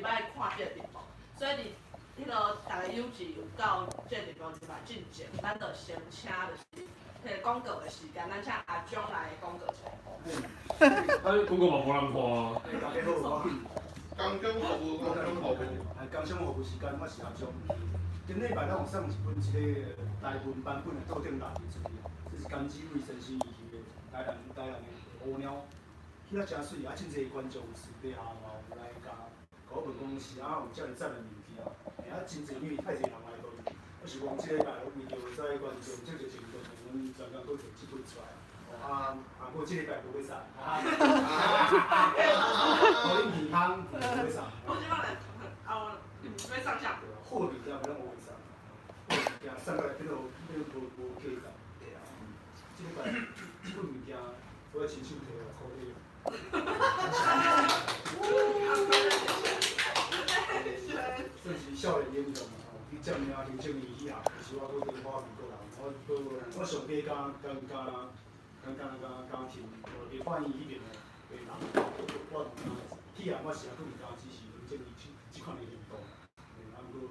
入來看這個直播，所以佇彼個逐个友智有到這個直播入來進前，咱就先請就是彼個廣告的時間，咱請阿鐘來廣告一下。啊，你廣告嘛無人看啊。大家好，我工商服務，工商服務。係工商服務時間，我是阿鐘。頂禮拜咱有送一本這個台文版本的《桌頂垃圾》出去，這是甘志偉先生伊翕的台南的烏鳥，翕啊誠媠，啊真濟觀眾私底下嘛有來共我問講是按怎有遮爾讚的物件，欸啊真濟，因為太濟人來問，我是講這禮拜為著這觀眾這個程度，阮專工閣摕這本出來。啊，啊，過這禮拜無欲送，啊，予恁耳空無欲送。我這擺來，啊我，你毋是欲上下？好物件袂當無欲送，好物件送過來變做變做無無價值。對啊，這禮拜這本物件我親手提來苦你。算是少年英雄嘛吼，去佔領行政院以後，其實我閣對我美國人，我閣我上底敢敢敢敢敢敢敢聽，伫法院彼邊的的人，我毋敢去啊，我是也閣毋敢支持行政院這這款的行動。啊，毋過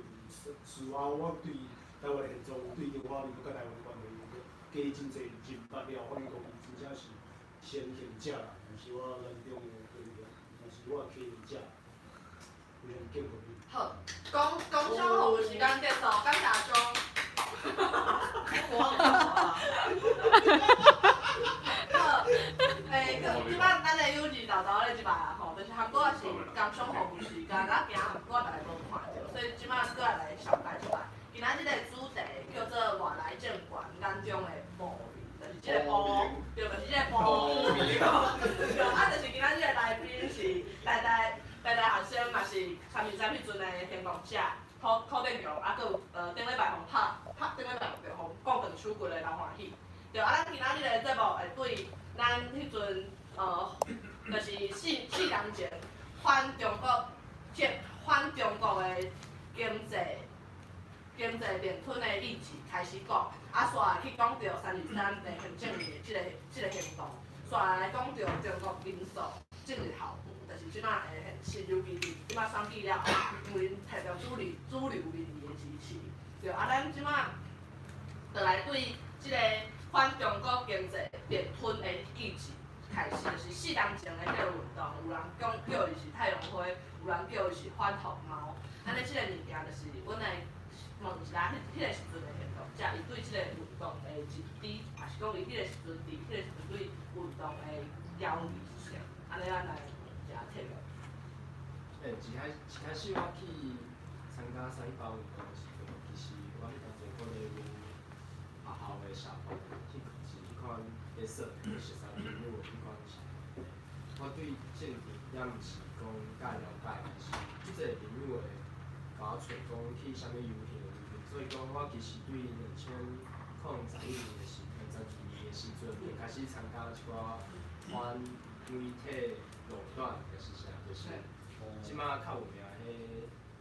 事後我對台灣的現狀，對中華民國佮台灣的關係，加真濟認捌了，發現講伊真正是先行者啦，毋是我眼中的英雄，嘛是我的啟蒙者，非常敬佩伊。好，工商服務時間結束，感謝阿鐘。我好，欸，這擺咱的友誼豆豆咧這擺啊吼，就是含過是工商服務時間，啊驚含過逐个無看著，所以這擺閣來紹介一擺。今仔這个主題叫做外來政權眼中的暴民，就是這个暴，對，就是這个暴。對，啊，就是今仔這个來賓是台大台大學生，嘛是三二三彼陣的行動者，柯柯建雄，啊，閣有頂禮拜予拍拍頂禮拜予講斷手骨的劉歡喜。對，啊，咱今仔日的節目會對咱彼陣就是四年前反中國這反中國的經濟鏈吞的議題開始講，啊，煞去講著三二三的行政院的這個行動，煞來講著中國民宿進入校園，就是這擺的現實，尤其是這擺選舉了後，因為𪜶提著主流民意的支持，對，啊，咱這擺就來對這個反中國經濟鏈吞的議題開始，就是四年前的彼個運動，有人講叫伊是太陽花，有人叫伊是反紅貓，按呢這個物件就是阮來問一下，彼個時陣的行動者，伊對這個運動的認知，抑是講伊彼個時陣佇彼個時陣對運動的焦慮是啥？按呢咱來問一下體育。欸，一開始我去參加三一八運動的時陣，其實我彼當陣閣咧阮學校的社團，是彼款咧說熟似朋友的彼款社團。我對政治也毋是講介了解，但是足濟朋友會共我揣講去啥物遊行，所以講我其實對2011年的時，12年的時陣，就開始參加一寡反媒體壟斷，就是啥，就是這馬較有名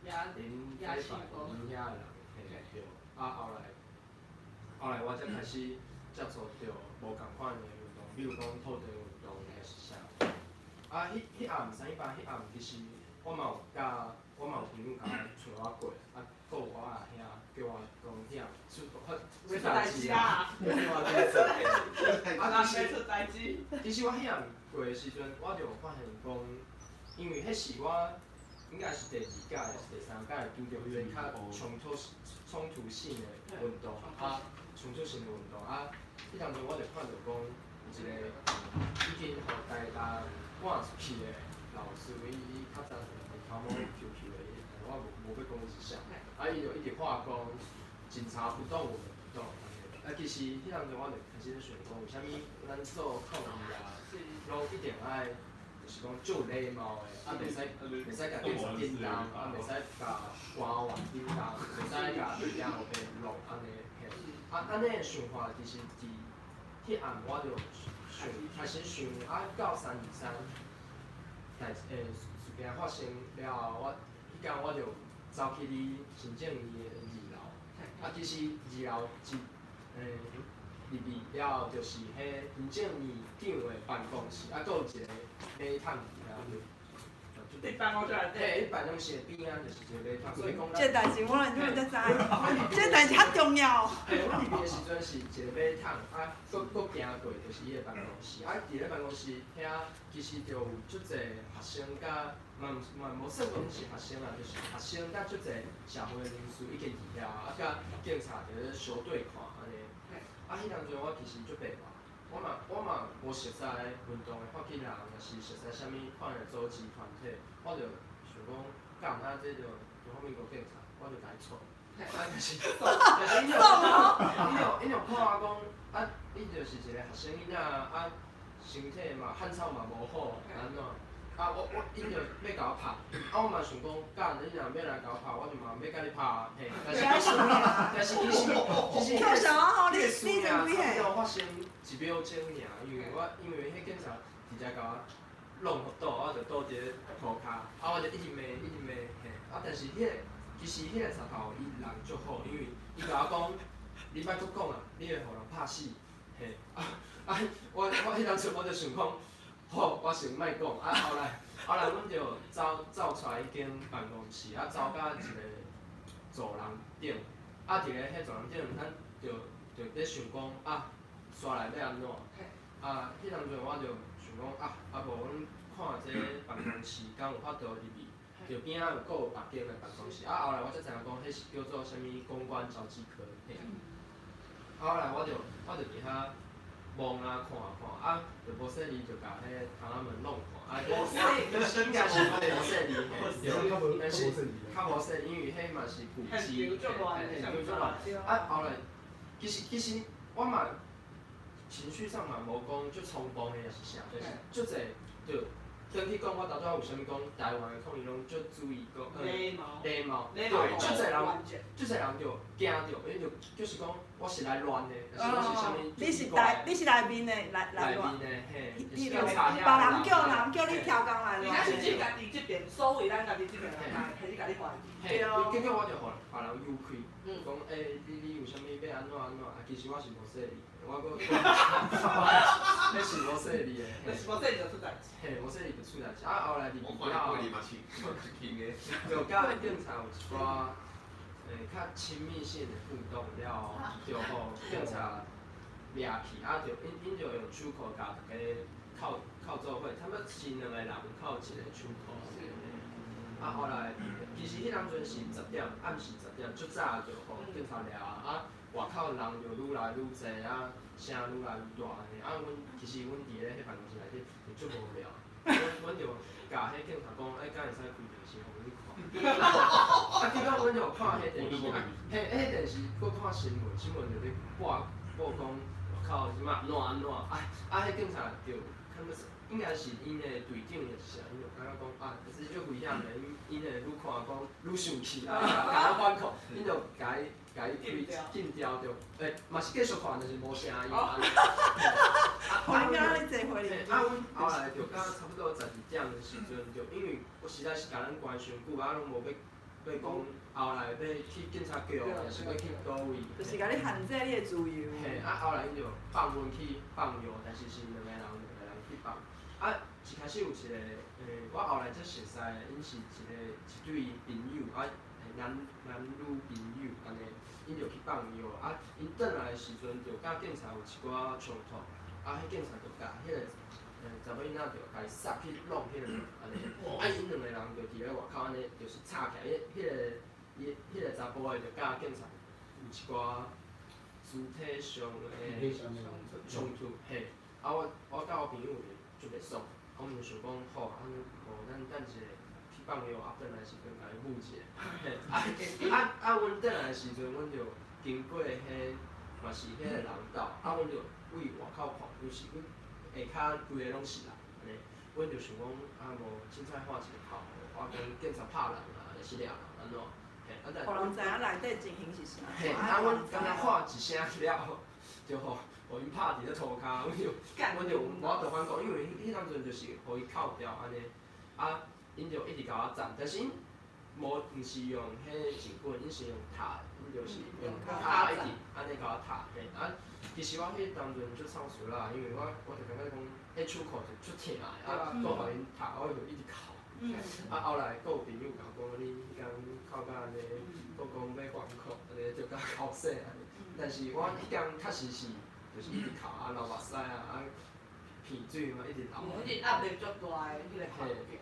彼林非凡𪜶遐的人，嘿對。啊後來我才開始接觸著無仝款的運動，比如講土地運動，抑是啥。啊，彼暗三一八彼暗，其實我嘛有佮我嘛有朋友共我揣我過，啊，閣有我阿兄叫我講遐出發出代誌啊，叫我去做。啊，其實出代誌。其實我彼暗過的時陣，我就發現講，因為彼是我應該是第二屆抑是第三屆拄著彼個較衝突性的運動，啊，衝突性的運動啊，彼當陣我就看著講，有一個已經予台大趕出去的老師，伊較早頭毛虯虯的，我無欲講伊是啥，啊，伊就一直喊講，警察不動，我們不動。啊，其實彼當陣我就開始咧想講，為啥物咱做抗議啊，攏一定愛就是講足有禮貌的，啊，袂使共警察叮當，啊，袂使共官員叮當，袂使共物件予被弄按呢嘿。啊，按呢的想法其實佇彼暗我就想開始想，啊，到三二三代事件發生了後，我彼工我就走去你行政院的二樓，啊，其實二樓一入去了後，就是彼行政院長的辦公室，啊，閣有一個馬桶佇遐，就伫辦公室內底。嘿，伊辦公室的邊仔就是一個馬桶，所以講這代誌我咱才知，這代誌較重要。嘿，阮入去的時陣是一個馬桶，啊，閣閣行過就是伊的辦公室，啊，佇咧辦公室遐其實就有足濟學生佮嘛毋嘛無算講是學生啦，就是學生佮足濟社會人士已經佇遐，啊，佮警察佇咧相對看按呢。啊，彼當陣我其實足白目，我嘛無熟似運動的發起人，抑是熟似啥物款的組織團體，我就想講，幹啊，這就中華民國警察，我就共伊揣。啊，但是𪜶就看我講，啊，你就是一個學生囡仔，啊，身體嘛漢草嘛無好，按怎？啊，我𪜶就欲共我拍，啊，我嘛想講，幹，你若欲來共我拍，我就嘛欲共你拍，嘿。但是其實，彼個事件差不多發生一秒鐘爾，因為彼警察直接共我弄予倒，我就倒佇咧塗跤，啊，我就一直罵，一直罵，嘿，啊，但是彼個其實彼個賊頭伊人足好，因為伊共我講，你莫閣講啊，你會予人拍死，嘿，啊啊，我彼當陣我就想講，好，我先莫講，啊後來阮就走出來彼間辦公室，啊走到一個走廊頂，啊佇咧彼走廊頂，咱就咧想講啊，煞來欲按怎？啊，彼當陣我就想講啊，啊無阮看這辦公室敢有法度入去，就邊仔有閣有別間的辦公室，啊後來我才知影講，彼是叫做啥物公關交際科，嘿。啊後來我就佇遐望啊看看，啊就無細膩就共彼窗仔門弄看，啊，應該是無細膩，對，但是較無細膩，因為彼嘛是舊址，嘿，現場足亂。啊後來，其實我嘛情緒上嘛無講足衝動的，抑是啥，就是足濟就。轉去講，我頭拄仔有啥物講，台灣的抗議攏足注意講，禮貌，禮貌，對，足濟人，足濟人就驚著，伊就就是講，我是來亂的，抑是我是啥物？你是內面的來亂內面的，嘿，你別人叫人叫你調工來亂。而且是你家己這邊，所謂咱家己這邊人來，彼你共你懷疑。嘿，結果我就予別人誘開，講欸，你有啥物欲按怎按怎？啊，其實我是無細膩，我閣，彼是無細膩的，彼是無細膩就出代誌。嘿，無細膩就出代誌。啊，後來入去了後，就佮警察有一寡較親密性的互動了後，就予警察掠去，啊，就𪜶就用手銬共逐家銬銬做伙，差不多是兩個人銬一個手銬。啊，後來其實彼當陣是十點，暗時十點，足早就予警察掠啊，外口人就愈來愈濟啊，聲愈來愈大按呢。啊，阮其實阮佇咧彼辦公室內底就足無聊，阮就共彼警察講，欸，敢會使開電視予阮看？啊，結果阮就看彼電視，彼電視閣看新聞，新聞就咧播報講外口啥物按怎按怎，啊啊，彼警察就可能是應該是𪜶的隊長抑是啥，𪜶就感覺講啊，其實足危險的，𪜶會愈看講愈生氣，啊，共我反抗，𪜶就共伊共伊開禁掉著，欸，嘛是繼續看，但是無聲音。啊，啊，阮後來就到差不多12點的時陣，就因為我實在是共咱關傷久，啊，攏無欲欲講後來欲去警察局，抑是欲去佗位。就是共你限制你的自由。嘿，啊，後來𪜶就放阮去放藥，但是是兩個人兩個人去放。啊，一開始有一個，我後來才熟似，𪜶是一個一對朋友，啊，男女朋友按呢，𪜶就去放藥，啊，𪜶轉來的時陣就佮警察有一寡衝突，啊，彼警察就共彼個查某囡仔就共伊捒去弄彼個門按呢，啊，𪜶兩個人就佇咧外口按呢，就是吵起來，彼彼個伊彼個查埔的就佮警察有一寡肢體上的衝突，嘿，啊，我佮我朋友就足袂爽，我們就想講好，啊無咱等一下去放藥，啊轉來時陣共伊舞一下，嘿，啊啊啊！阮轉來的時陣，阮就經過彼嘛是彼個人道，啊，阮就對外口看，就是阮下跤規个攏是人，按呢，阮就想講啊無凊彩喊一個口號，我講警察拍人啊，抑是掠人按怎，嘿，啊但，予人知影內底情形是啥。嘿，啊，阮敢若喊一聲了後，就予𪜶拍佇咧塗跤，阮就無法度反抗，因為彼當陣就是予伊銬牢按呢，啊，𪜶就一直共我攢，但是𪜶無毋是用彼警棍，𪜶是用踢，𪜶就是用跤一直按呢共我踢，嘿，啊，其實我彼當陣足臭慫啦，因為我就感覺講彼手銬就足疼的，啊，閣予𪜶踢，我就一直哭。啊，後來閣有朋友共我講，你彼工哭甲按呢，閣講欲反抗，按呢就共哭死按呢。但是我彼工確實是，就是一直哭啊，流目屎啊，啊，鼻水嘛一直流。一直壓力足大的彼个環境。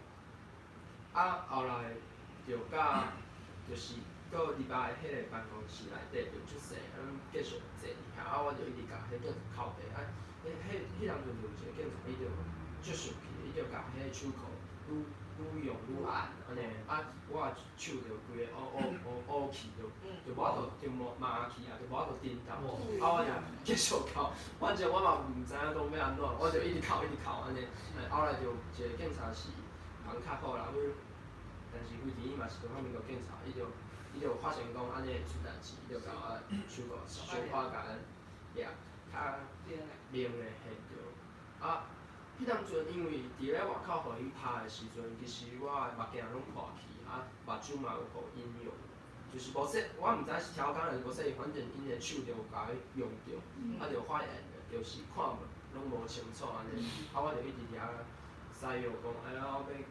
啊，後來就甲就是閣入來彼个辦公室內底就出事，咱繼續坐佇遐，啊，我就一直共彼警察哭地，啊，彼當陣就有一個警察，伊就足生氣，伊就共彼个手銬愈愈用愈按，按呢，啊，我的手就規个烏烏烏烏去，就就無法度就麻麻去啊，就無法度振動，啊，我就繼續哭，反正我嘛毋知影講欲按怎，我就一直哭一直哭按呢，後來就有一個警察是人較好啦，阮，但是規時伊嘛是中華民國警察，伊就發現講按呢會出代誌，伊就共我手銬小可共掠較明的嘿對。啊，彼當陣因為佇咧外口予𪜶拍的時陣，其實我的目鏡攏破去，啊，目睭嘛有予𪜶用，就是無說，我毋知是超工還是無說，反正𪜶的手就有共伊用著，啊，就發現就是看攏無清楚按呢，啊，我就一直佇遐使藥講，哎呀，我欲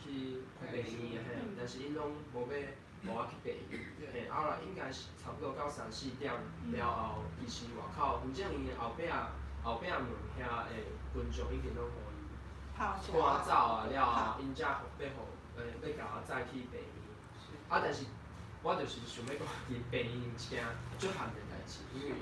去病院嘿，但是𪜶攏無欲予我去病院，嘿，後來應該是差不多到三四點了後，其實外口反正𪜶的後壁後壁門遐的群眾已經攏予𪜶趕走啊了後，𪜶才欲予欲共我載去病院。啊，但是我就是想欲講，佇病院一件足譀的代誌，因為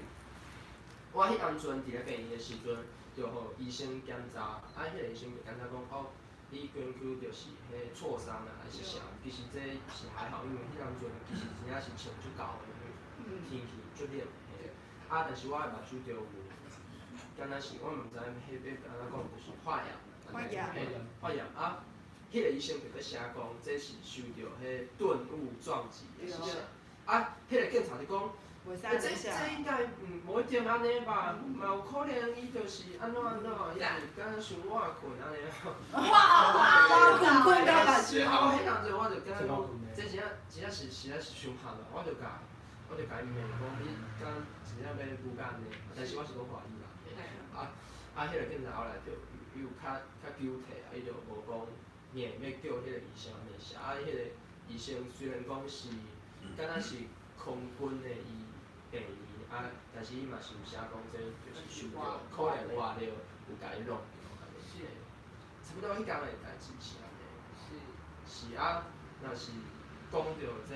我彼當陣佇咧病院的時陣，就予醫生檢查，啊，彼個醫生就檢查講，哦，你身軀就是彼挫傷啊，還是啥？其實這是還好，因為彼當陣其實真正是穿足厚的，因為天氣足冷嘿。啊，但是我的目睭就有，敢若是我毋知彼欲按怎講，就是發炎，發炎，嘿，發炎啊！彼個醫生就佇寫講，這是受著彼鈍物撞擊的是啥？啊，彼個警察就講，欸，這應該無一定按呢吧？嘛有可能伊就是按怎按怎，伊就是敢若想倚睏按呢。哇！睏睏到目睭。啊，我彼當陣我就感覺講，這真正真正是實在是傷譀啊！我就共伊罵講，你敢真正欲牛按呢？但是我是講華語啦。啊啊！彼個警察後來就伊有較較糾體啊，伊就無講硬欲叫彼個醫生按呢寫。啊，彼個醫生雖然講是敢若是空軍的醫病院啊，但是伊嘛是有寫講這就是受著可能外力有共伊弄著按呢。差不多彼工的代誌是按呢。是啊，若是講著這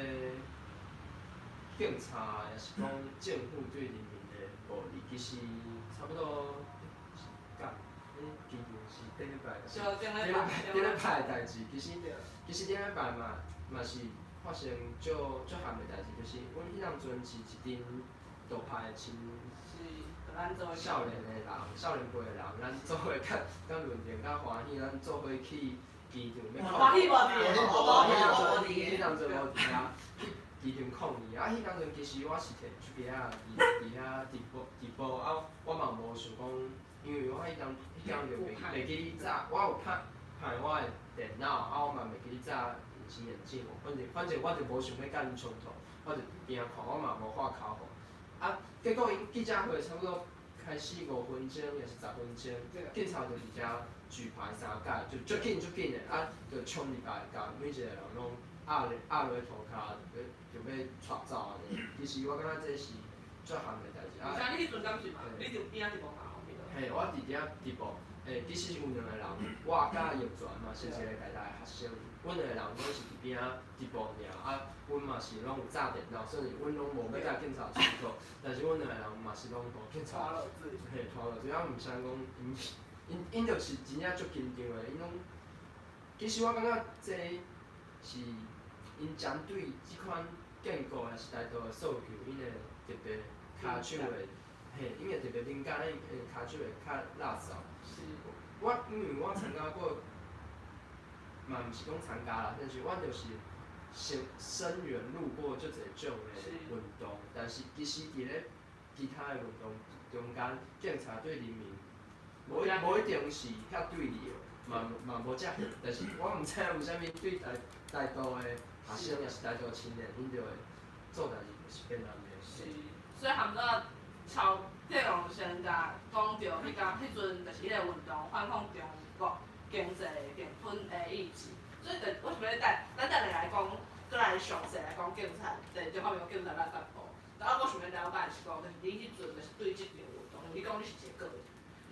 警察，抑是講政府對人民的暴力，其實差不多是講，基本是頂禮拜，頂禮拜的代誌，其實頂禮拜嘛是發生足足譀的代誌，就是阮彼當陣是一陣獨派青少年的人，少年輩的人，咱做伙較較論定較歡喜，咱做伙去機場欲抗議。彼當陣無佇遐去機場抗議，啊，彼當陣其實我是摕手機仔佇遐直播直播，啊，我嘛無想講，因為我彼當彼工就袂記咧紮，我有拍拍我的電腦，啊，我嘛袂記咧紮隱形眼鏡，反正我就無想欲佮𪜶衝突，我就邊仔看，我嘛無喊口號。啊，結果𪜶記者會差不多開始5分鐘，抑是10分鐘，警察就佇遮舉牌三擺，就足緊足緊的，啊，就衝入來，共每一個人攏壓落壓落塗跤，就欲帶走按呢。其實我感覺這是足譀的代誌。啊，你彼陣敢是嘛？你佇邊仔直播嘛？嘿，我佇遐直播，欸，其實有兩個人，我佮葉全嘛是一個台大的學生，阮兩個人攏是佇邊仔直播爾，啊，阮嘛是攏有紮電腦，所以阮攏無欲共警察衝突，但是阮兩個人嘛是攏予警察，嘿，拖落水，啊，毋是講𪜶就是真正足緊張的，𪜶攏，其實我感覺這是𪜶針對這款建國抑是台獨的訴求，𪜶會特別跤手會，嘿，𪜶會特別敏感，𪜶跤手會較垃圾。我因為我參加過，嘛毋是講參加啦，但是我就是聲援路過足濟種的運動，但是其實佇咧其他的運動中間，警察對人民無一定是遐對立的，嘛無遮，但是我毋知影為啥物對台獨的學生，抑是台獨青年，𪜶就會做代誌就是變按呢。是，所以含做超鄭榮先共講著，彼工彼陣就是彼個運動反抗中國經濟併吞的意志，所以就我想欲等，咱等下來講，閣來詳細來講警察，對中華民國警察來發布。然後我想欲了解是講，就是你彼陣就是對這場運動，因為你講你是一個個人，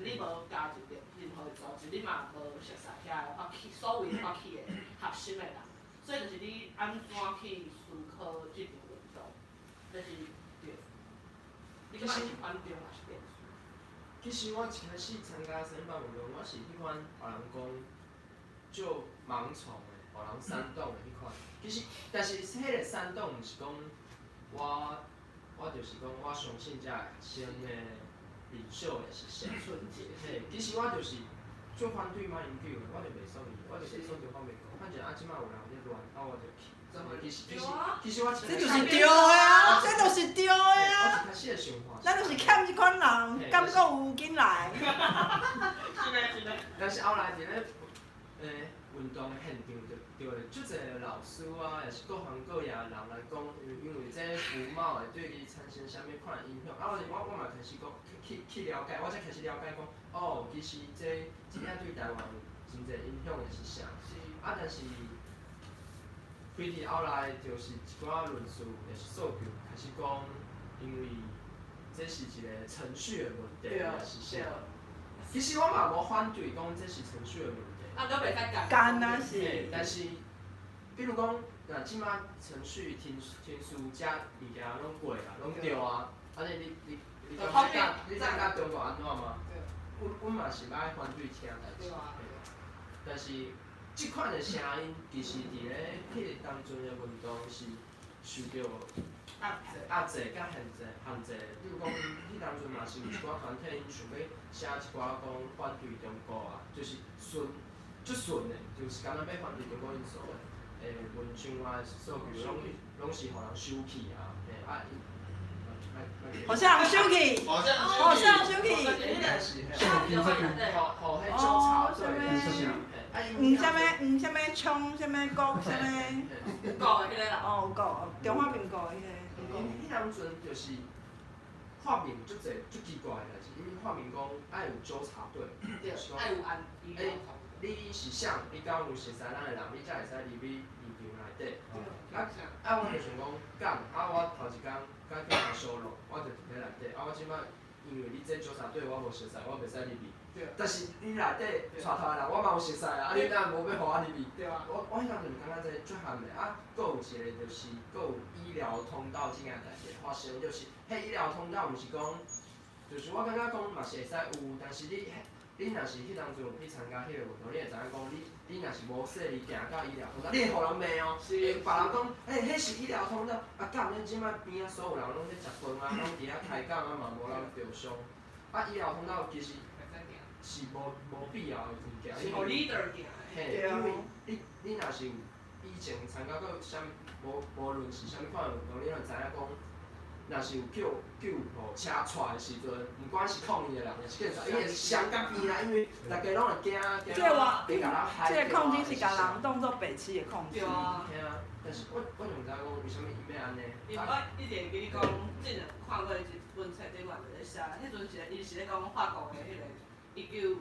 你無加入任任何的組織，你嘛無熟似遐個發起所謂發起的核心的人，所以就是你按怎去思考這場運動，就是對。你感覺是反中還是變數？其實我一開始參加三一八運動，我是彼款予人講足盲從的，予人煽動的彼款。其實，但是彼個煽動毋是講我，我就是講我相信這個學生的領袖也是啥。純潔。嘿，其實我就是足反對馬英九的，我就袂爽伊，我就袂爽中華民國。反正啊，這擺有人咧亂，啊我就去。其實其實其實我一這就是對的啊，這就是對的啊。我一開始的想法。咱就是欠這款人，敢閣有緊來。是的，是的。但是後來佇咧，運動的現場就著足濟老師啊，也是各行各業的人來講，因為這服貿會對伊產生啥物款的影響，啊，我嘛開始講去去了解，我才開始了解講，哦，其實這真正對台灣有真濟影響的是啥？啊，但是隨佇後來就是一寡論述，也是訴求，開始講，因為這是一個程序的問題，也是啥？其實我嘛無反對講這是程序的問題。啊，都袂使共。干啊是。但是，比如講，若這馬程序程程序遮物件攏過啊，攏對啊，按呢你你你感覺你知影中國按怎嗎？阮阮嘛是愛反對聽代誌。但是，這款的聲音，其實佇咧彼個當陣的運動是受著壓制佮限制限制。比如講，彼當陣嘛是有一寡團體，𪜶想欲寫一寡講反對中國啊，就是順足順的，就是敢若欲反對中國因素的文章啊，數據攏攏是予人收去啊，嘿啊伊。予啥人收去？予啥人收去？哦，啥物？黄啥物？黃啥物？冲啥物？國啥物？有國的彼個啦。哦，有國，中華民國的彼個。𪜶彼當陣就是發明足濟足奇怪的代誌，𪜶發明講愛有糾察隊，就是講愛有安欸，你是啥？你敢有熟似咱的人，你才會使入去現場內底。啊啊！我就想講，敢啊！我頭一工敢去人相落，我就佇咧內底。啊！我這擺因為你這糾察隊我無熟似，我袂使入去。但是你內底帶頭的人，我嘛有熟似啊！啊，你哪會無欲予我入去？我我彼當陣就感覺這足譀的。啊，閣有一個就是，閣有醫療通道這件代誌發生，就是彼醫療通道毋是講，就是我感覺講嘛是會使有，但是你你若是彼當陣有去參加彼個運動，你會知影講，你你若是無細膩行到醫療通道，你會予人罵哦。會別人講，欸，彼是醫療通道，啊，敢恁這擺邊仔所有人攏咧食飯啊，攏佇遐開講啊，嘛無人著傷。啊，醫療通道其實是無無必要的物件。是予 leader 行的。嘿，因為你你若是有以前參加過啥物，無無論是啥物款的運動，你攏會知影講，若是有救救護車帶的時陣，毋管是抗議的人，抑是警察，伊會雙共邊啦，因為大家攏會驚驚，欲共人害。這個抗爭是共人當做白痴的抗爭。對啊。嘿啊，但是我我就毋知講為啥物伊欲按呢。伊我以前會記你講，之前看過一本冊頂面就咧寫，彼陣是伊是咧講法國的彼個1968，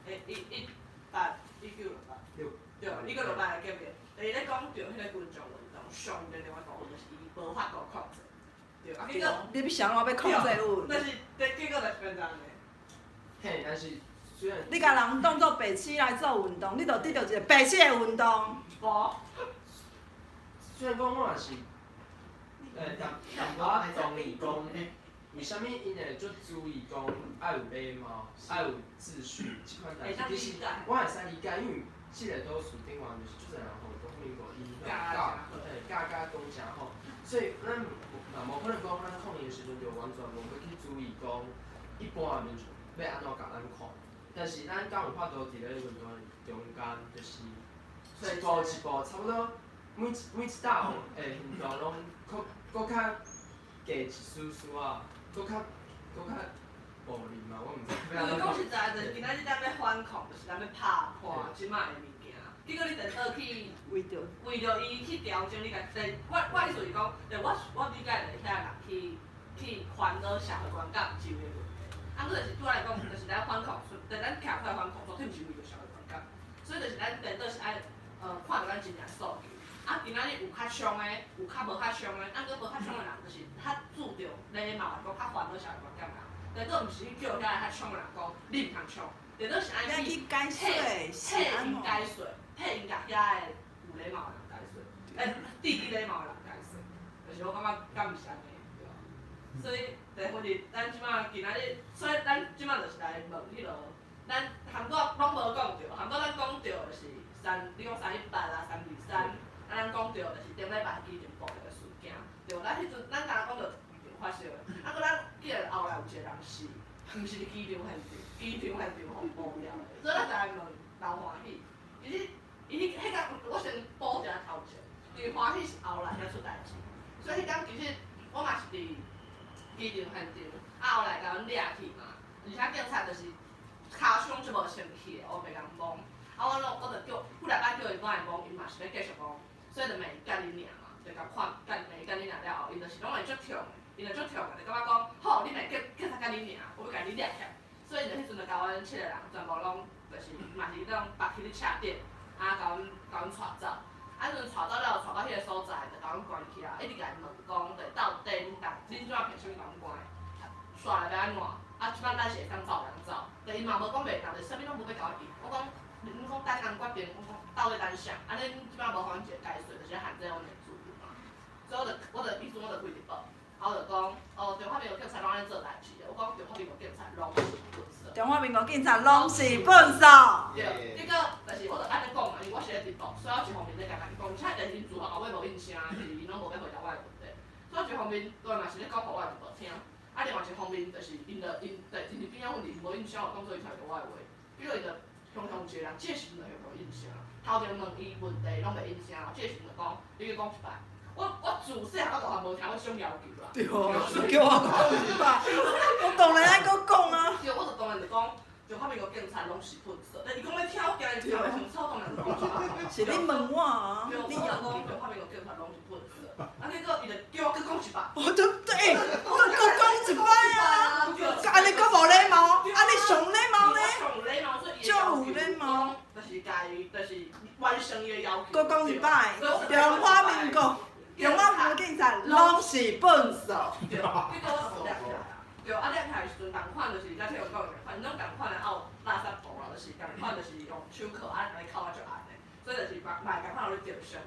欸一一八一九六八，對，1968的革命，伊咧講著彼個群眾運動上重要的部分就是伊無法度控制。對，啊結果你欲想怎欲控制阮？但是結果就是變成按呢。嘿，但是雖然。你共人當做白痴來做運動，你就得著一個白痴的運動。無。雖然講我也是，淡淡薄仔同意講，為啥物𪜶會足注意講愛有禮貌、愛有秩序這款代誌？其實我會使理解，因為這個都市頂懸就是足濟人予中華民國影響教，嘿，教甲講誠好，所以咱嘛無可能講咱抗議的時陣就完全無欲去注意講一般的民眾欲按怎共咱看。但是咱敢有法度佇咧運動的中間，就是一步一步，差不多每每一道的行動攏閣閣較加一絲絲仔，閣較閣較暴力嘛，我毋知。因為講實在，就是今仔日咱欲反抗，就是咱欲拍破這擺的物件。結果你顛倒去為著為著伊去調整你家己，我我意思是講，就我我理解就是遐人去去煩惱社會觀感是有的問題。啊，毋過就是對我來講，就是咱反抗，就咱徛出來反抗，絕對毋是為著社會觀感。所以就是咱顛倒是愛看著咱真正訴求。啊，今仔日有較傷的，有較無較傷的，啊，閣無較傷的人，就是較注重禮貌來講，較煩惱社會觀感人。但閣毋是去叫遐個較衝的人講，你毋通衝。但閣是愛去去解說，替𪜶解說，替𪜶共遐個有禮貌的人解說，弟弟禮貌的人解說，就是我感覺敢毋是按呢，對無？所以，第問題，咱這馬今仔日，所以咱這馬就是來問彼落，咱含過攏無講著，含過咱講著就是三，你講318啊，323，啊，咱講著就是頂禮拜機場暴力的事件，對，咱彼陣咱敢若講著機場發生的，啊，閣咱既然後來有一個人是，毋是佇機場現場，機場現場予暴掉的，所以咱就來問劉歡喜，其實伊彼彼工我先補一下頭前，因為歡喜是後來才出代誌，所以彼工其實我嘛是佇機場現場，啊後來共阮掠去嘛，而且警察就是尻槍就無清氣的，烏白共摸，啊我攏我就叫幾禮擺叫伊莫來摸，伊嘛是欲繼續摸，所以就罵伊幹你娘嘛，就共看幹罵伊幹你娘了後，伊就是攏會足痛的，伊就足痛的，就感覺講好，你罵警警察幹你娘，我欲共你掠起來，所以伊就彼陣就共阮七個人全部攏就是嘛是彼種縛起咧車頂，啊共阮共阮帶走，啊彼陣帶走了後，帶到彼個所在就共阮關起來，一直共伊問講，就到底恁當恁這馬憑啥物共阮關？煞來欲按怎？啊，這擺咱是會當走會當走，但伊嘛無講袂當，就啥物攏無欲共我應。我講，恁講等人決定，我講到底等啥？按呢恁這擺無予阮一個解說，就是限制阮的自由嘛。所以我就我就彼陣我就開直播，啊我就講，哦，中華民國警察攏按呢做代誌的，我講中華民國警察攏是垃圾。中華民國警察攏是糞埽。對，結果就是我就按呢講嘛，因為我是咧直播，所以我一方面咧共伊講，而且但是𪜶自頭到尾無應聲，就是𪜶攏無欲回答我的問題。所以一方面當然嘛是咧講予我的直播聽，啊另外一方面就是𪜶就𪜶對，𪜶佇邊仔阮佇無應聲，我當做伊聽著我的話，比如伊就雄雄一個人，這個時陣就雄雄應聲，頭前問伊問題攏袂應聲，這個時陣就講，你閣講一擺。我我自細漢到大漢無聽過這種要求啦。對，叫我講一擺，我當然愛閣講啊。對，我就當然就講，中華民國警察攏是糞埽，但伊講欲聽，我驚伊聽袂清楚，當然就講一擺。是你問我啊？對，我就講中華民國警察攏是糞埽，啊結果伊就叫我閣講一擺。我就對，我閣講一擺啊！按呢閣無禮貌，按呢上禮貌咧。上有禮貌，所以足有禮貌。就是共伊，就是完成伊的要求。閣講一擺，中華民國。中華民國警察攏是糞埽。對，結果我就掠起來啊。對，啊掠起來的時陣，仝款就是甲聽講的，反正仝款的拗垃圾布啦，就是仝款就是用手銬啊，共伊銬啊足絚的，所以就是嘛嘛會仝款予你著傷。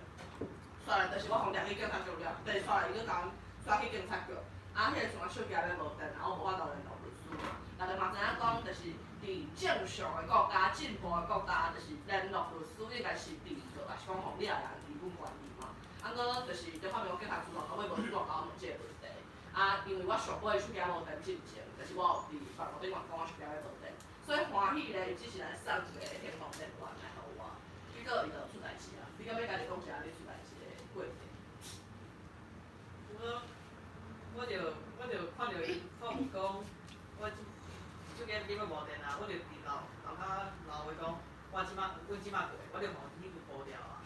煞來就是我予掠去警察局了，第煞來伊閣共阮煞去警察局，啊，彼個時陣我手機仔無電，啊，我無法度聯絡律師嘛。逐家嘛知影講，就是佇正常的國家、進步的國家，就是聯絡律師應該是第二個，抑是講予掠人基本權利嘛。啊，毋過就是中華民國警察自頭到尾無主動共我問這個問題。啊，因為我上尾手機無電進前，就是我有佇網路頂面講我手機仔無電，所以歡喜咧，伊只是來送一個行動電源來予我。結果伊就出代誌啊！你敢欲家己講一下你出代誌的過程？我我就我就看著伊講講，我手機你欲無電啊，我就佇樓樓跤樓話講，我這馬阮這馬過，我就予彼個無掉啊，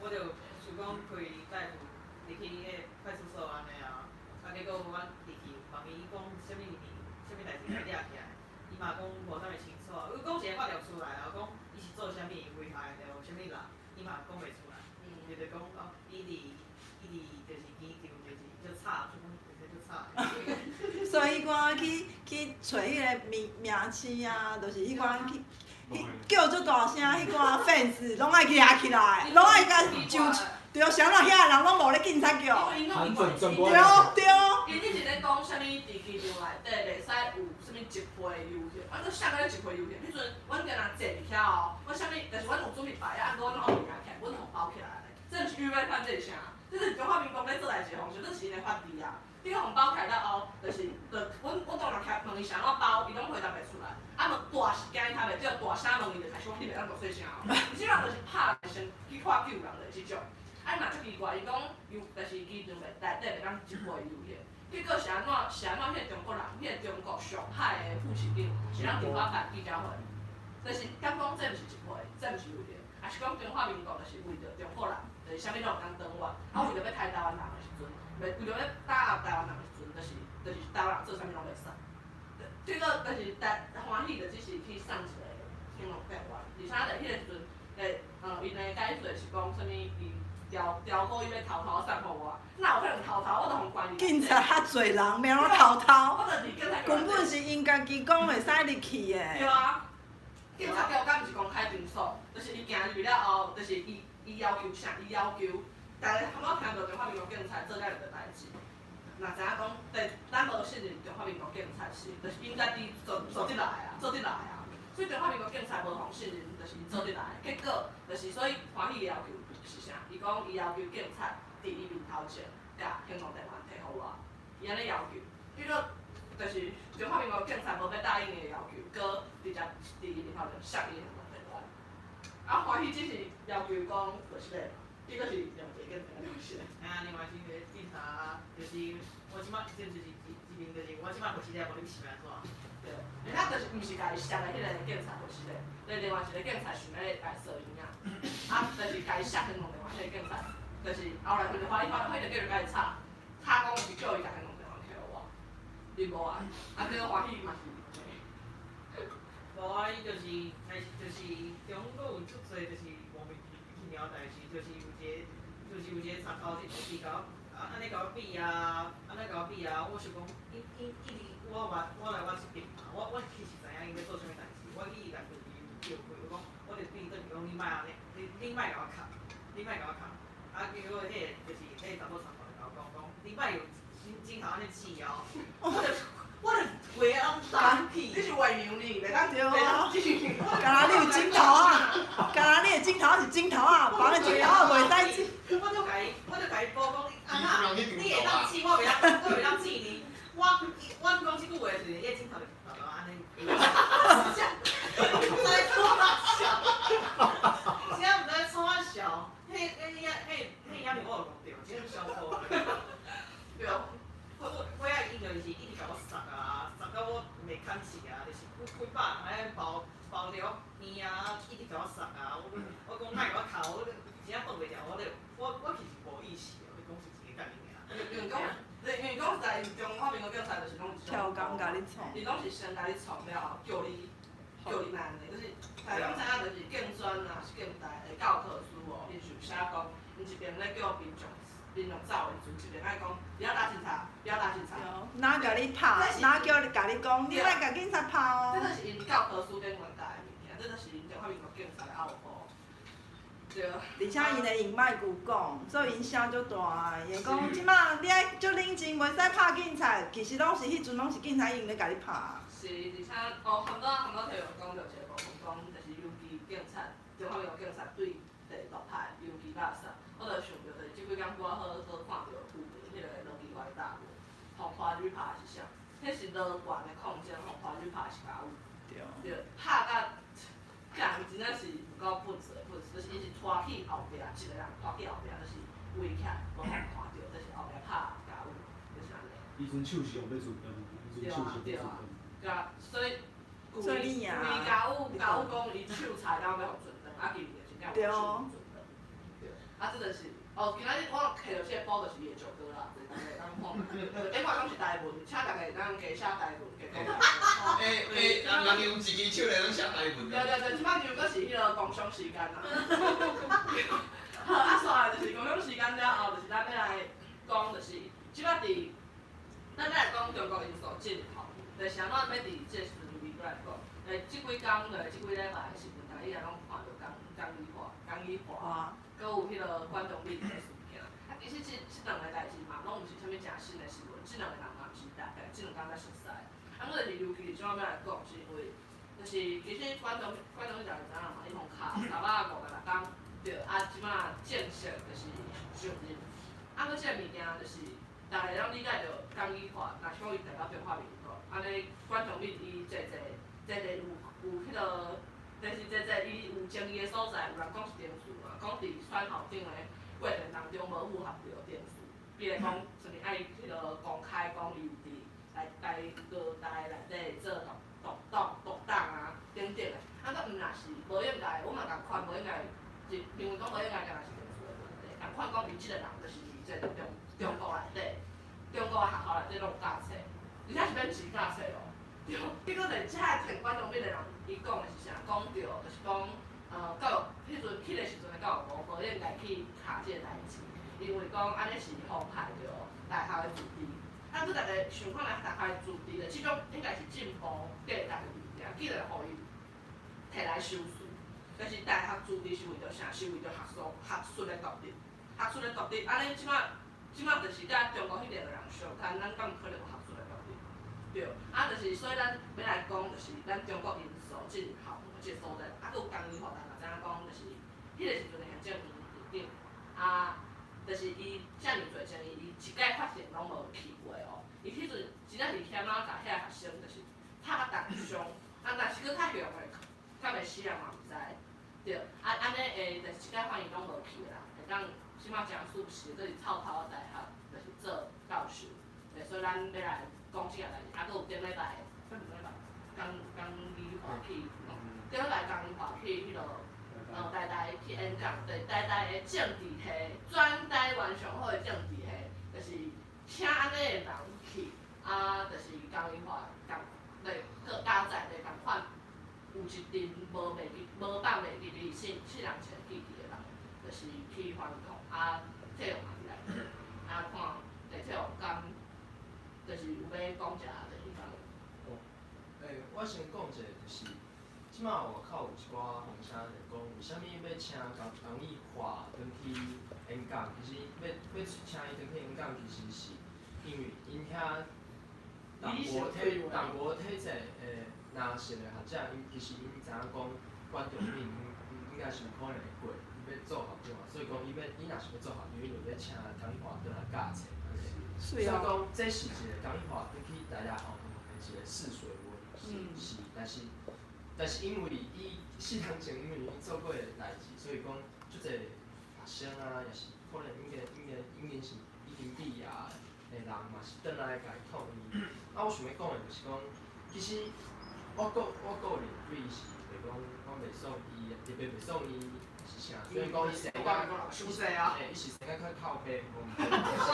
我就想講開帶入入去彼個派出所按呢啊，啊結果阮入去問伊講啥物物啥物代誌共伊掠起來，伊嘛講無啥物清楚，伊講一個法律出來啊，講伊是做啥物危害著啥物人，伊嘛講袂出來，伊就講哦，伊佇伊佇就是機場就是足慘，就講就是足慘。所以彼寡去去揣彼個名名星啊，就是彼寡去去叫足大聲，彼寡 fans 攏愛舉起來，攏愛共就對，啥物遐個人攏無咧警察局。對對。伊一直咧講啥物佇機場內底袂使有啥物集會遊行，阮閣啥個咧集會遊行？彼陣阮敢若坐佇遐哦，阮啥物，但是阮有準備牌仔，毋過阮攏無舉起來，阮予包起來咧。這毋是預備犯罪啥？這是中華民國咧做代誌的方式，這是𪜶的法治啊。你予包起來了後，就是，就阮我當然徛問伊啥物包，伊攏回答袂出來。啊問大是驚伊聽袂著，大聲問伊就開始講你袂當大細聲哦。伊這人就是拍先去看救人的這種。啊嘛足奇怪，伊講有，就是機場袂內底袂當集會遊行。結果是按怎？是按怎？彼個中國人，彼個中國上海的副市長是咱佇遐辦記者會，就是敢講這毋是集會，這毋是遊行，抑是講中華民國就是為著中國人，就是啥物攏會當當完，啊為著欲刣台灣人的時陣，袂為著欲打壓台灣人的時陣，就是就是台灣人做啥物攏袂使。結果就是台歡喜，就只是去送一個行動電源，而且佇彼個時陣， 𪜶的解說是講啥物？伊調調好伊欲偷偷送予我，哪有可能偷偷？我都予關入。警察較濟人，欲按怎偷偷？我就是警察局。根本是𪜶家己講會使入去的。對啊，警察局敢毋是公開場所，就是伊行入去了後，就是伊要求啥？伊要求，大家通有聽著中華民國警察做遮爾濟代誌，若知影講，對，咱無信任中華民國警察是，就是𪜶家己做做得來啊，做得來啊。所以中華民國警察無予信任，就是𪜶做得來。結果就是所以歡喜的要求是啥？伊講伊要求警察佇伊面頭前共行動電源提予我，伊按呢要求。結果就是中華民國警察無欲答應伊的要求，閣直接佇伊面頭前摔伊行動電源。啊，歡喜只是要求講就是咧，結果是用一個警察就是。啊，另外是個警察，就是我這擺就是一邊就是我這擺回去了，無你是欲按怎？對，而且就是毋是共伊摔的彼個警察就是咧，另外一個警察想欲來掃𪜶啊，啊，就是共伊摔行動電源彼個警察，就是後來佢就歡喜，歡喜就繼續共伊吵，吵講是叫伊共行動電源提予我，伊無愛，啊，結果歡喜嘛是。無啊，伊就是開始就是中閣有足濟就是莫名其妙代誌，就是有一個就是有一個賊頭是共我啊按呢共我比啊，按呢共我比啊，我想講伊伊一直我我我來我這邊嘛，我其實知影𪜶欲做啥物代誌，我去伊內面叫開，我講我就對伊轉去講你莫按呢，你你莫共我敲，你莫共我敲，啊結果彼個就是彼個查某賊頭就共我講講，你莫用指頭按呢指哦，我就我就規个攏生氣。你是偽娘呢？袂當對啊，敢若你有指頭仔，敢若你的指頭是指頭仔，別人指頭仔袂使指。我就共伊，我就共伊補講，啊那，你會當指我袂當，我袂當指你。我我講這句話的時陣，伊的指頭就頭按呢。我真正毋知創啥笑，真正毋知創啥笑。彼彼彼彼彼影片我有錄著，真正痟苦。對。我我遐伊就是一直共我捒啊，捒到我袂堪氣啊，就是幾幾百人安呢包包著我邊啊，一直共我捒啊，我我講莫共我敲，我真正擋袂牢，我就我我其實無意識的，我講是一个概念爾。因為講，因為講實在，中華民國警察就是攏是超工共你創。伊攏是先共你創了後，叫你叫你按呢，就是大家攏知影，就是警專啊，是警大的教科書哦，𪜶是有寫講，𪜶一邊咧叫民眾民眾走的時陣，一邊愛講不要打警察，不要打警察。哪共你拍？哪叫你共你講？你莫共警察拍哦。這就是𪜶教科書頂懸教的物件，這就是𪜶中華民國警察的奧步。對。而且𪜶會用麥具講，所以𪜶聲足大的。伊會講這馬你愛足冷靜，袂使拍警察。其實攏是彼陣攏是警察已經咧共你拍。是，而且哦，含拄含拄提有講著一個部分，講就是尤其警察，中華民國警察對第獨派尤其垃圾。我就想著就是這幾工拄仔好好看著有名彼個羅基懷大學，予拖入去拍的是啥？彼是羅懸的抗爭，予拖入去拍的是家有。對。拍甲幹真正是有夠笨拙的笨拙，就是伊是拖去後壁，一個人拖去後壁，就是圍起來，無予人看著，就是後壁拍家有，就是按呢。伊陣手是用欲自動，伊陣手是欲自動。對啊，所以規規家有家有講伊手裁到欲予存斷，啊，其實真正有手存斷。對，啊，這就是哦，今仔日我摕著這個簿就是伊的石膏啦，大家會當看。頂懸攏是台文，請大家會當加寫台文，加講台文。欸欸，人用一支手來攏寫台文。對對對，這擺就閣是彼個工商時間啦。好，啊，煞來就是工商時間了後，就是咱欲來講，就是這擺佇咱欲來講中國因素進入吼，就是按怎欲佇這個時陣來講，這幾工的這幾禮拜的新聞，大家應該攏看著江江宜樺、江宜樺，閣有彼個管中閔的事件。啊，其實這這兩個代誌嘛，攏毋是啥物誠新的新聞，這兩個人嘛毋是大概這兩工才熟似。啊，我就是尤其是這擺欲來講，是因為就是其實管中管中閔大家知影嘛，伊予敲356工，對，啊，這擺正式就是上任。啊，閣這個物件就是大家攏理解著江宜樺，若是講伊代表中華民國，按呢管中閔伊濟濟濟濟有有彼個，就是濟濟伊有爭議的所在，有人講是程序嘛，講佇選校長的過程當中無符合著程序，比如講啥物愛彼個公開講伊有佇來台高大內底做獨獨黨獨黨啊等等的，啊，閣毋若是無應該，我嘛仝款無應該，認為講無應該敢若是程序的問題，仝款講伊這個人就是這個中中國內底，中國的學校內底攏有教冊，而且是免錢教冊哦。對，結果就是這個提管中閔的人，伊講的是啥？講著就是講，教育，彼阵彼个时阵的教育部无应该去卡这个代志，因为讲按呢是妨害著大学的自治。啊，佮逐家想看觅大学的自治的，这种应该是进步价值的物件，竟然予伊提来修辞。但是大学自治是为著啥？是为著学术、学术的独立，学术的独立。按呢，这马就是佮中国彼边的人相牵，咱敢有可能有学术的独立？对，啊，就是所以咱欲来讲，就是咱中国因素进入校园这个所在，啊，阁有江宜桦，咱嘛知影讲，就是彼个时阵的行政院院长，啊，就是伊遮尔济争议，伊一摆发现拢无去过哦。伊彼阵真正是险仔共遐个学生，就是拍甲重伤，啊，若是阁较凶的，较袂死人嘛毋知。对，啊，按呢会，就是一摆发现拢无去啦，会当这马真舒适，阁是臭头大学，就是做教授，对，所以咱欲来讲这个代志，啊，阁有顶礼拜，啥物礼拜？江江宜桦去，顶礼拜江宜桦去彼落，台大去演讲，对，台大的政治系，全台湾上好的政治系，就是请按呢的人去，啊，就是江宜桦共，对，阁加载的共款。有一阵无袂记，无放袂记哩，四四人一个记忆的人，就是去反抗，啊，体育嘛伫内底，啊，看地体育敢，就是有欲讲一下，就是讲。哦，我先讲一下，就是这马外口有一寡风声，就讲为啥物欲请江江宜桦转去演讲？其实欲请伊转去演讲，其实是因为𪜶遐党国体制的蓝色的学者，𪜶其实𪜶知影讲管中閔应该是有可能会过，伊欲做校长啊，所以讲伊欲伊若是欲做校长，伊就欲请江宜桦转来教册。所以讲这是一个江宜桦转去台大校园的一个试水温，是，但是因为伊4年前因为伊做过的代志，所以讲足济学生啊，也是可能应该是已经毕业的人嘛是转来共伊抗议。啊，我想欲讲的就是讲，其实我个人对伊是袂讲，我袂爽伊，特别袂爽伊是啥？所以讲伊生甲，伤济啊！嘿，伊是生甲较靠北，无毋对。但是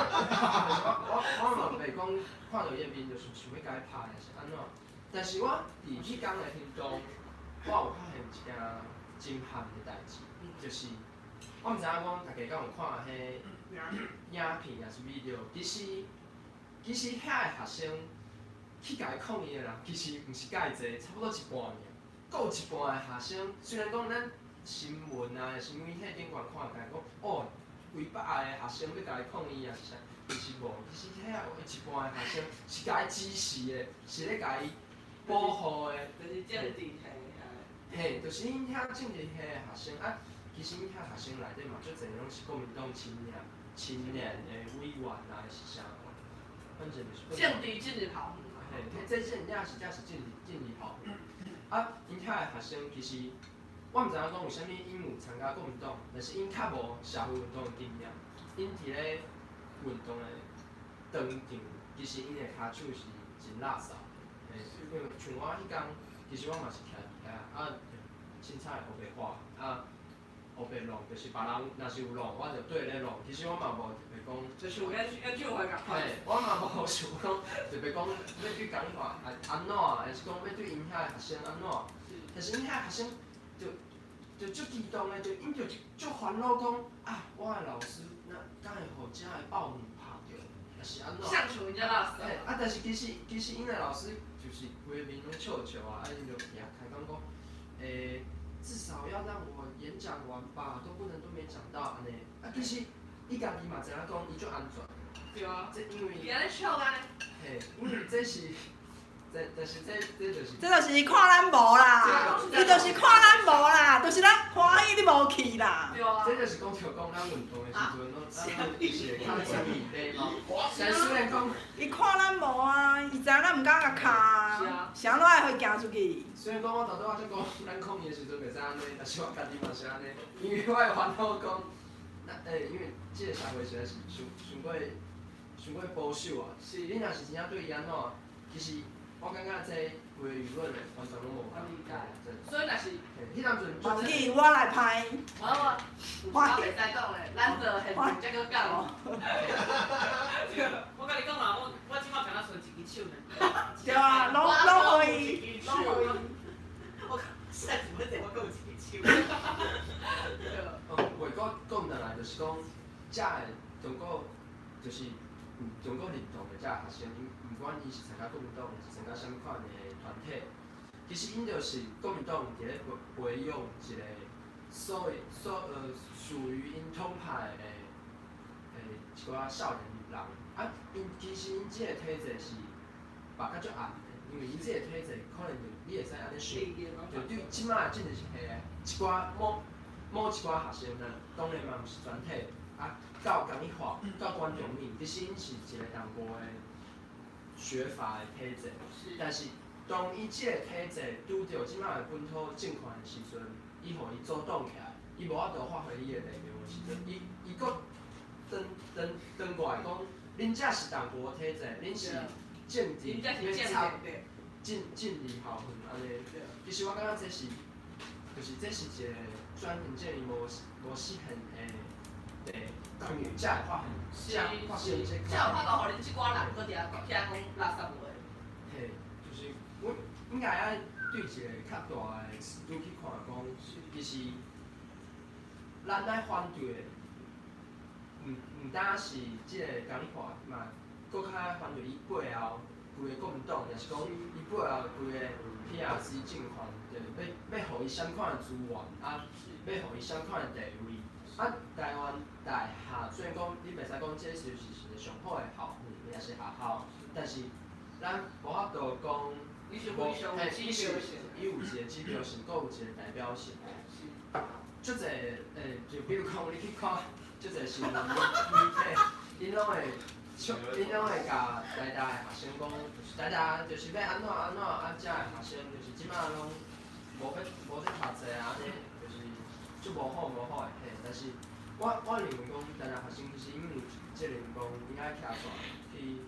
我嘛袂讲看著伊的面就想想欲共伊拍，抑是按怎？但是我伫彼工的行动，我有发现一件真譀的代志，就是我毋知影讲大家敢有看彼影片抑是 video，其实遐个学生去共伊抗议的人，其实毋是介济，差不多一半尔。阁有一半的学生，虽然讲咱新闻啊，抑是媒体顶悬看见讲，哦，几百个学生欲共伊抗议抑是啥，其实无，其实遐有一半的学生是共伊支持的，是咧共伊保护的。就是政治系。嘿，就是𪜶遐政治系的学生啊，其实𪜶遐学生内底嘛，足济拢是国民党青年的委员啊，是啥？反正就是。政治进入校园。嘿，这真正是才是政治校园。啊，𪜶遐的学生其实，我毋知影讲为啥物𪜶有参加国民党，但是𪜶较无社会运动的经验，𪜶伫咧运动的当场，其实𪜶的跤手是真垃圾的。嘿，因为像我彼工，其实我嘛是徛伫遐，啊，凊彩乌白画，啊，乌白弄，就是别人若是有弄，我就缀咧弄。其实我嘛无特别讲。就像演唱会仝款。嘿，我嘛无想讲特别讲欲对江宜桦按按怎，还是讲欲对𪜶遐的学生按怎。但是𪜶遐学生就足激动的，就𪜶就足烦恼讲啊，我的老师哪敢会予遮的暴女拍著，抑是按怎？像像𪜶遮老师。嘿，啊，但是其实𪜶的老师就是规面拢笑笑啊，啊，𪜶就举开讲讲，至少要让我演讲完吧，都不能都没讲到按呢。啊，其实伊家己嘛知影讲，伊足安全。对啊。这因为。伊按呢笑按呢。嘿，因为这是，这但是这这就是。这就是伊看咱无啦，伊就是看咱无啦，就是咱欢喜你无去啦。对啊。这就是讲著讲咱运动的时阵，拢咱是会较注意礼貌。但虽然讲。伊看咱无啊，伊知影咱毋敢共敲啊，啥怎会予伊行出去？虽然讲我头拄仔才讲，咱抗议的时阵袂使按呢，但是我家己嘛是按呢，因为我会烦恼讲，咱因为这个社会实在是伤伤过伤过保守啊。你若是真正对伊按怎，其实我感觉这规个舆论完全拢无共。所以若是，彼当阵。无紧，我来拍。无无，我袂使讲咧，咱做现场才阁讲。我共你讲啦，我这马敢若賰一支手尔。对啊，拢予伊，拢予伊。我实在是要坐，我阁有一支手。遮个中國就是有中國認同的遮個學生，𪜶毋管伊是參加國民黨，抑是參加啥物款的團體，其實𪜶就是國民黨佇咧培養一個所謂所屬於𪜶統派的一寡少年人。啊，𪜶其實𪜶這個體制是目較足暗的，因為𪜶這個體制可能就你會使按呢想，就對這擺的政治系的一寡某某一寡學生啦，當然嘛毋是全體，啊，到江宜樺，到管中閔，其實𪜶是一個淡薄的學閥的體制，但是當伊這個體制拄著這擺的本土政權的時陣，伊予伊阻擋起來，伊無法度發揮伊的力量的時陣，伊閣轉轉轉過來講，恁這是淡薄體制，恁是政治欲插進入校園按呢。其實我感覺這是，就是這是一個轉型正義無實現的才會發現，才發生這才有法度予恁這寡人閣佇遐遐講垃圾話。嘿，就是阮應該愛對一個較大的尺度去看，講其實咱愛反對的，毋單是這個江宜樺嘛，閣較愛反對伊背後規个國民黨，抑是講伊背後規個 PRC 政權，就欲予伊啥物款的資源，啊，欲予伊啥物款的地位。啊，台灣大學雖然講你袂使講這是一個上好的校園，抑是學校，但是咱無法度講，伊是非常有指標性，伊有一個指標性，閣有一個代表性。足濟就比如講你去看足濟新聞媒體，𪜶攏會笑，𪜶攏會共台大的學生講，台大就是欲按怎按怎，啊，遮的學生就是這擺攏無欲讀冊啊，按呢就是足無好無好的嘿。但是我認為講，台大學生其實𪜶有責任講，應該徛出來去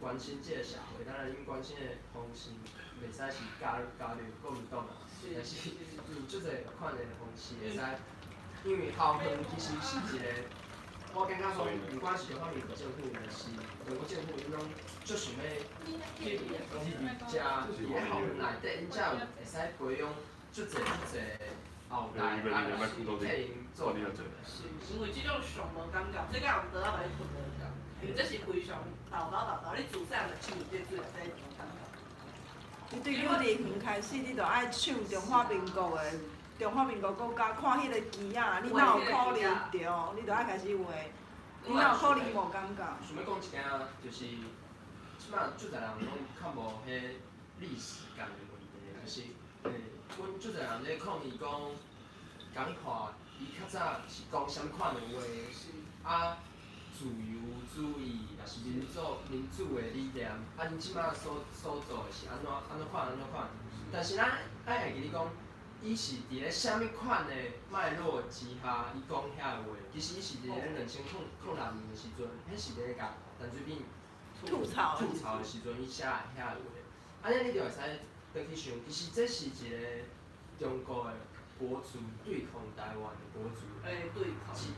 關心這個社會，當然𪜶關心的方式袂使是加入國民黨啊，但是有足濟款的方式會使，因為校園其實是一個，我感覺講，毋管是中華民國政府，抑是中國政府，𪜶攏足想欲去入遮，佇咧校園內底，𪜶才有會使培養足濟足濟後代，啊，替𪜶做。是，因為這種上無感覺，這敢有桌仔共你噴無共，因為這是非常豆豆豆豆，你自細漢就唱這水內底無感覺。你對幼稚園開始，你就愛唱中華民國的中華民國國歌，看彼個旗仔，你哪有可能對？你就愛開始畫，你哪有可能無感覺？想欲講一件，就是這擺足濟人攏較無彼歷史感的問題，就是，阮足濟人咧抗議講，江宜樺伊較早是講啥物款的話，啊，自由主義，抑是民主的理念，啊，𪜶這擺所做的是按怎按怎款按怎款，但是咱愛會記得講，伊是佇咧啥物款的脈絡之下，伊講遐個話，其實伊是佇咧2006年的時陣，彼是佇咧共陳水扁吐槽吐槽的時陣，伊寫的遐個話，按呢你就會使轉去想，其實這是一個中國的國族對抗台灣的國族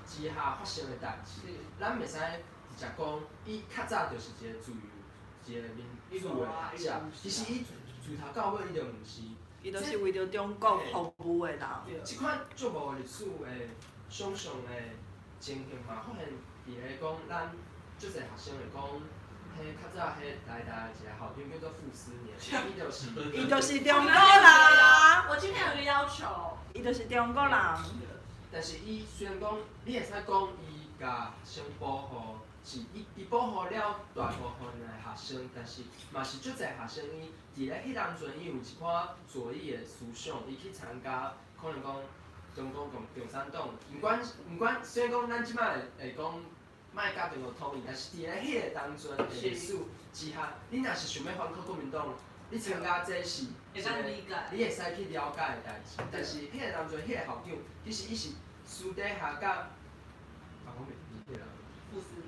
之下發生的代誌，咱袂使直接講，伊較早就是一個自由、一個民主的學者，其實伊自頭到尾伊就毋是。伊就是為著中國服務的人。這款足無歷史的想像的情形嘛，發現佇咧講咱足濟學生會講，彼較早彼台大一個校長叫做傅斯年，伊就是。伊就是中國人。我今天有個要求。伊就是中國人。但是伊雖然講，你會使講伊共學生保護，是伊保護了大部分的學生，但是嘛是足濟學生伊佇咧彼當陣，伊有一寡左翼的思想，伊去參加，可能講中國共產黨，毋管，雖然講咱這擺會講莫共中國統一，但是佇咧彼個當陣的歷史之下，你若是想欲反抗國民黨，你參加這是一個你會使去了解的代誌。但是彼個當陣，彼個校長其實伊是私底下佮，啊，我袂記得啦。傅斯年。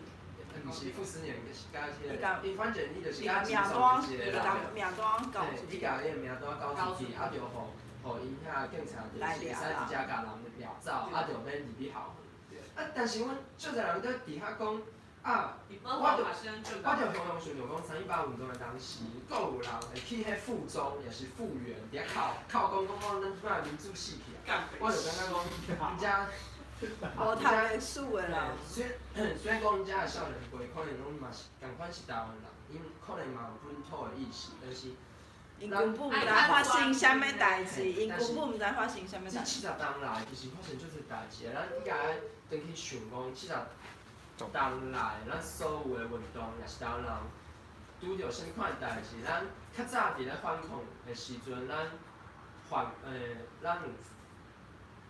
毋是傅斯年，是佮彼個，伊反正伊就是佮秦爽一個人。伊共伊个名單交出去，啊，就予𪜶遐警察就是會使直接共人掠走，啊，就免入去校園。啊，但是阮足濟人佇遐講，啊，我就常常想著講，318運動的當時，閣有人會去彼附中，抑是附園，佇遐哭哭講講講，咱這擺民主死去啊！我就感覺講，𪜶遮無讀歷史的啦。雖然講遮的少年輩可能攏嘛是仝款是台灣人，𪜶可能嘛有本土的意識，但是𪜶根本毋知發生啥物代誌，𪜶根本毋知發生啥物代誌。這70冬來其實發生足濟代誌的，咱應該愛轉去想講70冬來，咱所有的運動，也是台灣人拄著啥物款的代誌，咱較早佇咧反抗的時陣，咱犯咱有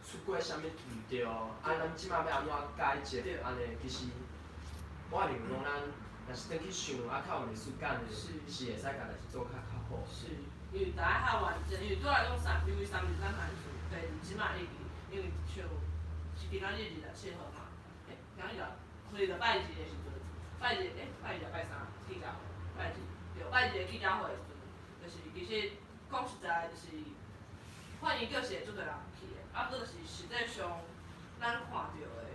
出過啥物毋對，啊，咱這馬欲按怎改正，按呢其實我認為講咱若是轉去想，啊，較有歷史感的，是會使共代誌做較較好。是，因為大家較完整，因為對我來講三，因為323函數，對，這馬會記，因為像是今仔日27號嘛，今仔日所以就拜二的時陣，拜二，拜二抑拜三記者會，拜二，對，拜二的記者會的時陣，就是其實講實在，就是法院叫是會足濟人去的，啊，毋過就是實際上咱看著的，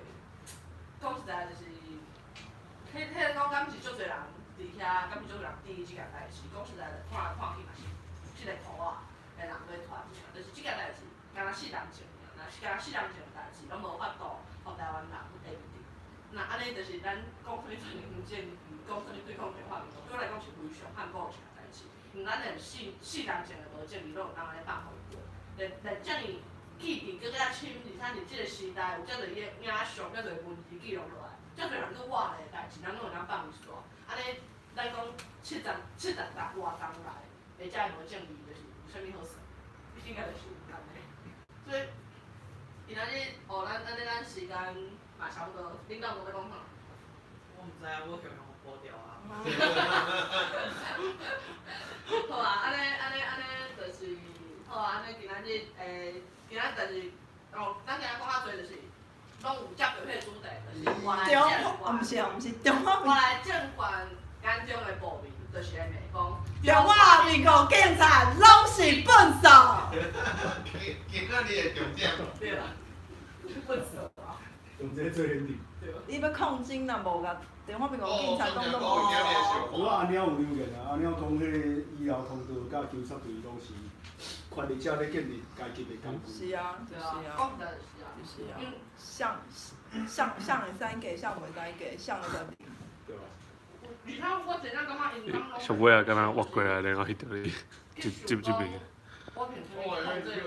講實在就是，彼個講敢是足濟人佇遐，敢是足濟人佇這件代誌，講實在，看來看去嘛是這个箍仔的人咧拖錢，就是這件代誌，敢若4年前爾，若是敢若四年前的代誌，攏無法度予台灣人會記得。那按呢就是咱講啥物全民正義，講啥物對抗中華民國，對我來講是非常叛國性的代誌。毋咱連四年前的無正義，攏會當按呢放予伊過，連遮爾記佇閣較深，而且佇這个時代有遮濟影像、遮濟文字記錄落來，遮濟人閣活咧的代誌，咱攏會當放伊煞。按呢，咱講70外冬來，會遮無正義，就是有啥物好算？應該就是按呢。所以今仔日哦，咱按呢，咱時間嘛差不多，恁敢有欲講啥？我毋知啊，我強強予無掉啊。好啊，按呢按呢按呢，就是好啊，按呢今仔日今仔就是哦，咱今仔講較濟就是，攏有接著彼個主題，就是外來中政華，毋是哦，毋是中華外來政權眼中的暴民，就是會罵講中華民國警察攏是糞埽。今仔日的重點。對啦，糞埽啊。用這個做認定。對。你欲抗爭若無共中華民國警察講攏無。有啊，阿貓有留言啊，阿貓講彼個醫療通道佮糾察隊攏是權力者咧建立階級的工具。是啊，就是啊。講實在就是啊。就是啊。上上上會使給，上袂使給，上會使。對啊。而且我真正感覺𪜶敢上尾啊，敢若挖過來，然後彼著你這這這邊。我平常控制